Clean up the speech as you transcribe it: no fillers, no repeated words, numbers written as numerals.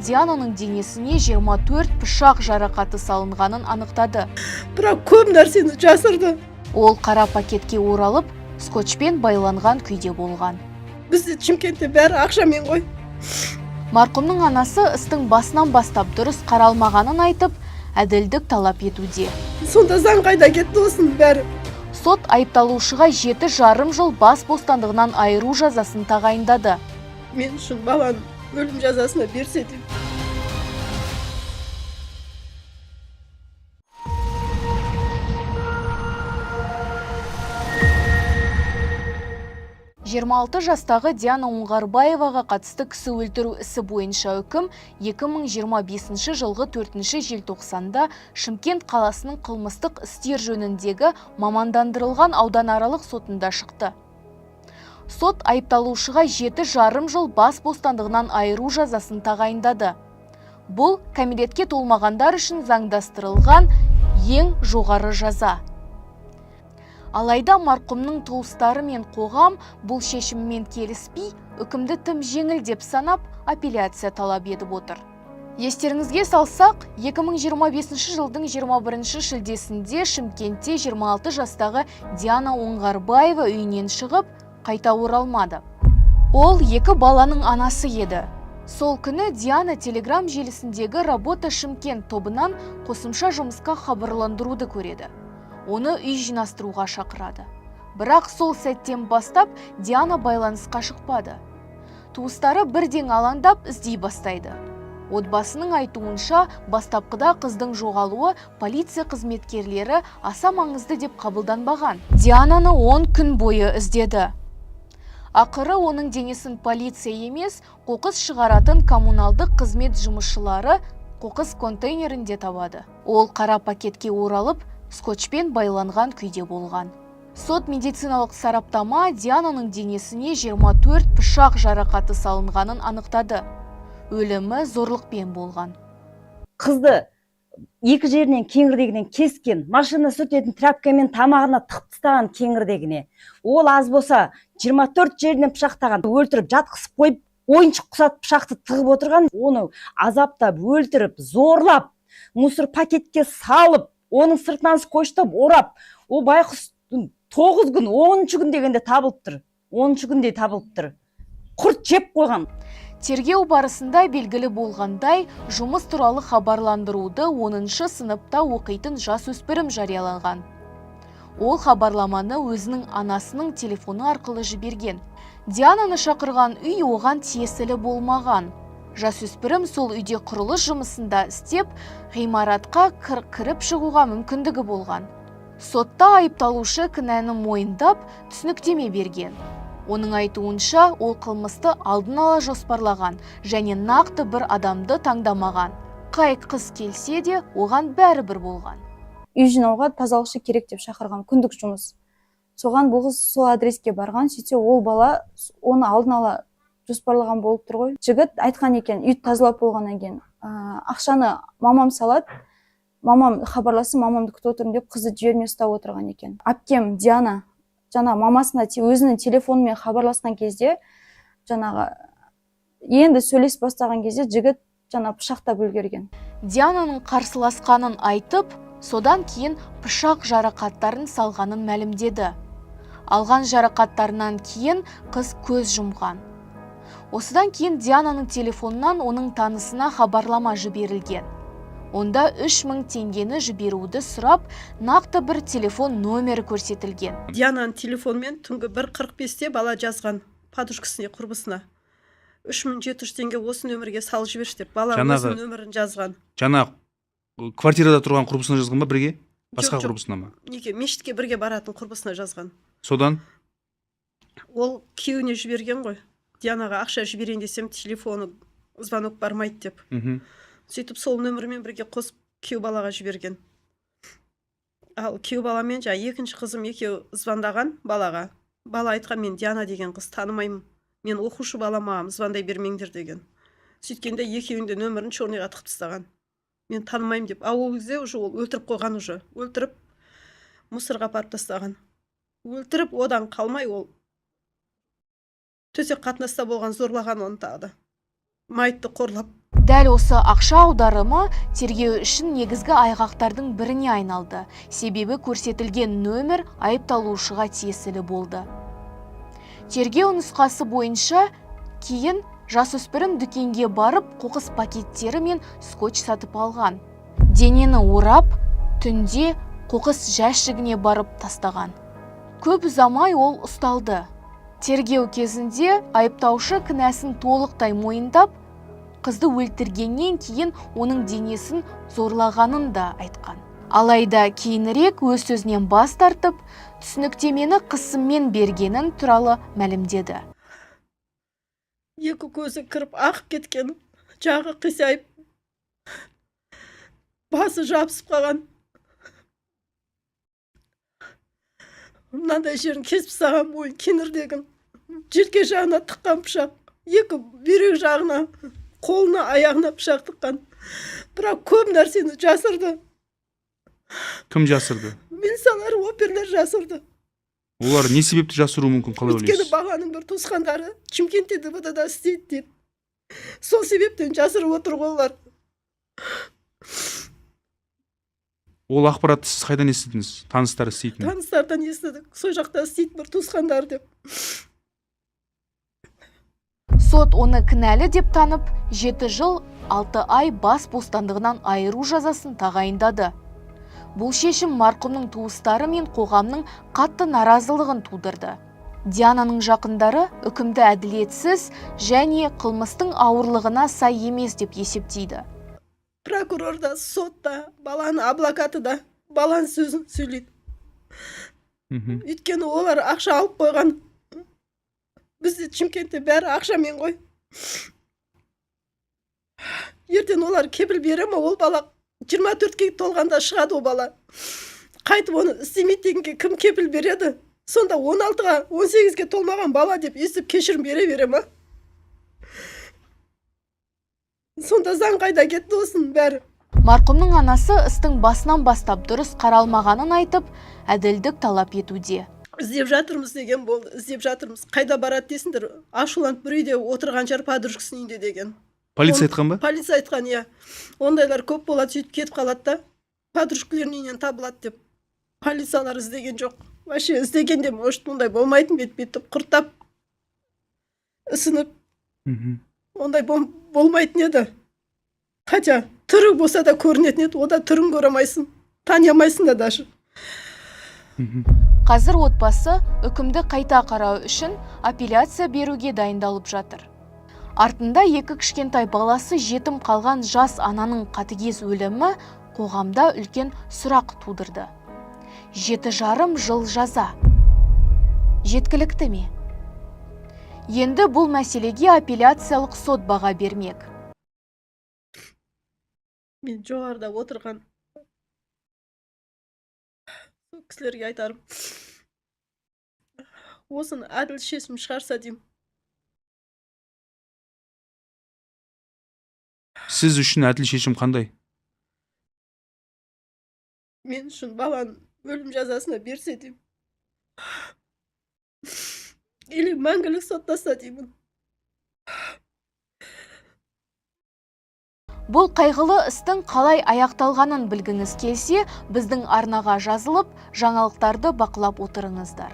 Диананың денесіне 24 пышақ жарақаты салынғанын анықтады. Бірақ көп нәрсені жасырды. Ол қара пакетке оралып, скотчпен байланған күйде болған. Бізде Шымкентте бәрі ақшамен ғой. Марқұмның анасы істің басынан бастап дұрыс қаралмағанын айтып, әділдік талап етуде. Сонда заң қайда кетті осының бәрі? Сот айыпталушыға 7,5 жыл бас бостандығынан айыру жазасын тағайындады. Мен үшін баланы өлім жазасына берсе деп. 26 жастағы Диана Оңғарбаеваға қатысты кісі өлтіру ісі бойынша үкім 2025 жылғы 4 желтоқсанда Шымкент қаласының қылмыстық істер жөніндегі мамандандырылған ауданаралық сотында шықты. Сот айыпталушыға 7,5 жыл бас бостандығынан айыру жазасын тағайындады. Бұл кәмелетке толмағандар үшін заңдастырылған ең жоғары жаза. Алайда марқұмның туыстары мен қоғам бұл шешіммен келіспей, үкімді тым жеңіл деп санап, апелляция талап етіп отыр. Естеріңізге салсақ, 2025 жылдың 21 шілдесінде Шымкентте 26 жастағы Диана Оңғарбаева үйінен шығып, қайта оралмады. Ол екі баланың анасы еді. Сол күні Диана Телеграм желісіндегі Работа Шымкент тобынан қосымша жұмысқа хабарландыруды көреді. Оны үй жинастыруға шақырады. Бірақ сол сәттен бастап Диана байланысқа шықпады. Туыстары бірден алаңдап іздей бастайды. Отбасының айтуынша, бастапқыда қыздың жоғалуы полиция қызметкерлері аса маңызды деп қабылданбаған. Диананы 10 күн бойы іздеді. Ақыры оның денесін полиция емес, қоқыс шығаратын коммуналдық қызмет жұмысшылары қоқыс контейнерінде табады. Ол қара пакетке оралып, скотчпен байланған күйде болған. Сот медициналық сараптама Диананың денесіне 24 пышақ жарақаты салынғанын анықтады. Өлімі зорлықпен болған. Қызды екі жерінен, кеңірдегінен кескен, машина сүртетін тряпкамен тамағына тығып тастаған кеңірдегіне. Ол аз болса 24 жерінен пышақтаған, өлтіріп жатқызып қойып, ойыншық құсатып пышақты тығып отырған, оны азаптап, өлтіріп, зорлап, мусор пакетке салып, оның сыртынан скотчтап орап, ол байқұс 9 күн, 10 күн дегенде табылып тұр. 10 күнде табылып тұр. Құрт жеп қойған. Тергеу барысында белгілі болғандай, жұмыс туралы хабарландыруды 10 сыныпта оқитын жасөспірім жарияланған. Ол хабарламаны өзінің анасының телефоны арқылы жіберген. Диананы шақырған үй оған тиесілі болмаған. Жасөспірім сол үйде құрылыс жұмысында істеп, ғимаратқа кіріп шығуға мүмкіндігі болған. Сотта айыпталушы кінәні мойындап, түсініктеме берген. Оның айтуынша, ол қылмысты алдын ала жоспарлаған және нақты бір адамды таңдамаған. Қай қыз келсе де, оған бәрібір болған. Үй жинауға тазалықшы керек деп шақырған, күндік жұмыс. Соған бұл қыз сол адреске барған, сөйтсе ол бала оны алдын ала жоспарлаған болып тұр ғой. Жігіт айтқан екен, үй тазалап болғаннан кейін, ақшаны мамам салады, мамам хабарлассын, мамамды күтіп отырмын деп қызды жібермей ұстап отырған екен. Әпкем Диана жаңа мамасына өзінің телефонымен хабарласқан кезде, жаңағы енді сөйлесіп бастаған кезде жігіт жаңа пышақтап үлгерген. Диананың қарсыласқанын айтып, содан кейін пышақ жарақаттарын салғанын мәлімдеді. Алған жарақаттарынан кейін қыз көз жұмған. Осыдан кейін Диананың телефонынан оның танысына хабарлама жіберілген. Онда 3000 теңгені жіберуді сұрап, нақты бір телефон номері көрсетілген. Диананың телефонымен түнгі 1:45-те бала жазған подружкасіне, құрбысына. 3700 теңге осы нөмірге салып жіберші деп бала өзінің нөмірін жазған. Жаңа квартирада тұрған құрбысына жазған ба бірге? Басқа Жоқ, жоқ. құрбысына ма? Неге, мешітке бірге баратын құрбысына жазған. Содан? Ол күйеуіне жіберген ғой. Дианаға ақша жіберейін десем, телефоны звонок бармайды деп. Сөйтіп сол нөмірмен бірге қосып күйеу балаға жіберген. Ал күйеу баламен жаңа екінші қызым екеуі звондаған балаға. Бала айтқан, мен Диана деген қыз танымаймын. Мен оқушы бала, маған звондай бермеңдер деген. Сөйткенде екеуінің де нөмірін черныйға тығып тастаған. Мен танымаймын деп. А ол кезде уже ол өлтіріп қойған уже. Өлтіріп мусорға апарып тастаған. Өлтіріп одан қалмай ол төсек қатынаста болған, зорлаған оны тағы да. Мәйітті қорлап. Дәл осы ақша аударымы тергеу үшін негізгі айғақтардың біріне айналды. Себебі көрсетілген нөмір айыпталушыға тиесілі болды. Тергеу нұсқасы бойынша кейін жасөспірім дүкенге барып қоқыс пакеттері мен скотч сатып алған. Денені орап, түнде қоқыс жәшігіне барып тастаған. Көп ұзамай ол ұсталды. Тергеу кезінде айыптаушы кінәсін толықтай мойындап, қызды өлтіргеннен кейін оның денесін зорлағанын да айтқан. Алайда кейінірек өз сөзінен бас тартып, түсініктемені қысыммен бергенін туралы мәлімдеді. Екі көзі кіріп ағып кеткен, жағы қисайып, басы жабысып қалған. Мынандай жерін кесіп тастаған, мойын кеңірдегін, желке жағына тыққан пышақ, екі бүйрек жағына, қолына, аяғына пышақ тыққан. Бірақ көп нәрсені жасырды. Кім жасырды? Милициялар, оперлер жасырды. Олар не себепті жасыруы мүмкін, қалай Өйткені ойлайсыз? Баланың бір туысқандары Шымкентте ДВД да істейді дейді. Сол себептен жасырып отыр ғой олар. Ол ақпаратты сіз қайдан естідіңіз? Таныстары істейтінін. Таныстардан естідік. Сол жақта істейді бір туысқандары деп. Сот оны кінәлі деп танып, 7 жыл 6 ай бас бостандығынан айыру жазасын тағайындады. Бұл шешім марқұмның туыстары мен қоғамның қатты наразылығын тудырды. Диананың жақындары үкімді әділетсіз және қылмыстың ауырлығына сай емес деп есептейді. Прокурор да, сот та, баланың адвокаты да баланың сөзін сөйлейді. Өйткені олар ақша алып қойған. Бізде Шымкентте бәрі ақшамен ғой. Ертең олар кепіл бере ме, ол бала 24-ке толғанда шығады ол бала. Қайтып оны істемейді дегенге кім кепіл береді? Сонда 16-ға, 18-ге толмаған бала деп естіп кешірім бере бере ма? Сонда заң қайда кетті осының бәрі? Марқұмның анасы істің басынан бастап дұрыс қаралмағанын айтып, әділдік талап етуде. Іздеп жатырмыз деген болды, іздеп жатырмыз. Қайда барады десіңдер, ашуланып бір үйде отырған шығар подружкасының үйінде деген. Полиция айтқан ба? Полиция айтқан, иә. Ондайлар көп болады, сөйтіп кетіп қалады да, подружкалерінің үйінен табылады деп. Полициялар іздеген жоқ. Вообще іздегенде, может, мұндай болмайтын бет бүйтіп құрттап, ісініп, ондай болмайтын еді. Хотя түрі болса да көрінетін еді, ода түрін көре алмайсың, тани алмайсың да даже. Қазір отбасы үкімді қайта қарау үшін апелляция беруге дайындалып жатыр. Артында екі кішкентай баласы жетім қалған жас ананың қатыгез өлімі қоғамда үлкен сұрақ тудырды. 7,5 жыл жаза. Жеткілікті ме? Енді бұл мәселеге апелляциялық сот баға бермек. Мен жоғарыда отырған сол кісілерге айтарым, осыны әділ шешім шығарса деймін. Сіз үшін әділ шешім қандай? Мен үшін баланы өлім жазасына берсе деймін. Или мәңгілік соттаса деймін. Бұл қайғылы істің қалай аяқталғанын білгіңіз келсе, біздің арнаға жазылып, жаңалықтарды бақылап отырыңыздар.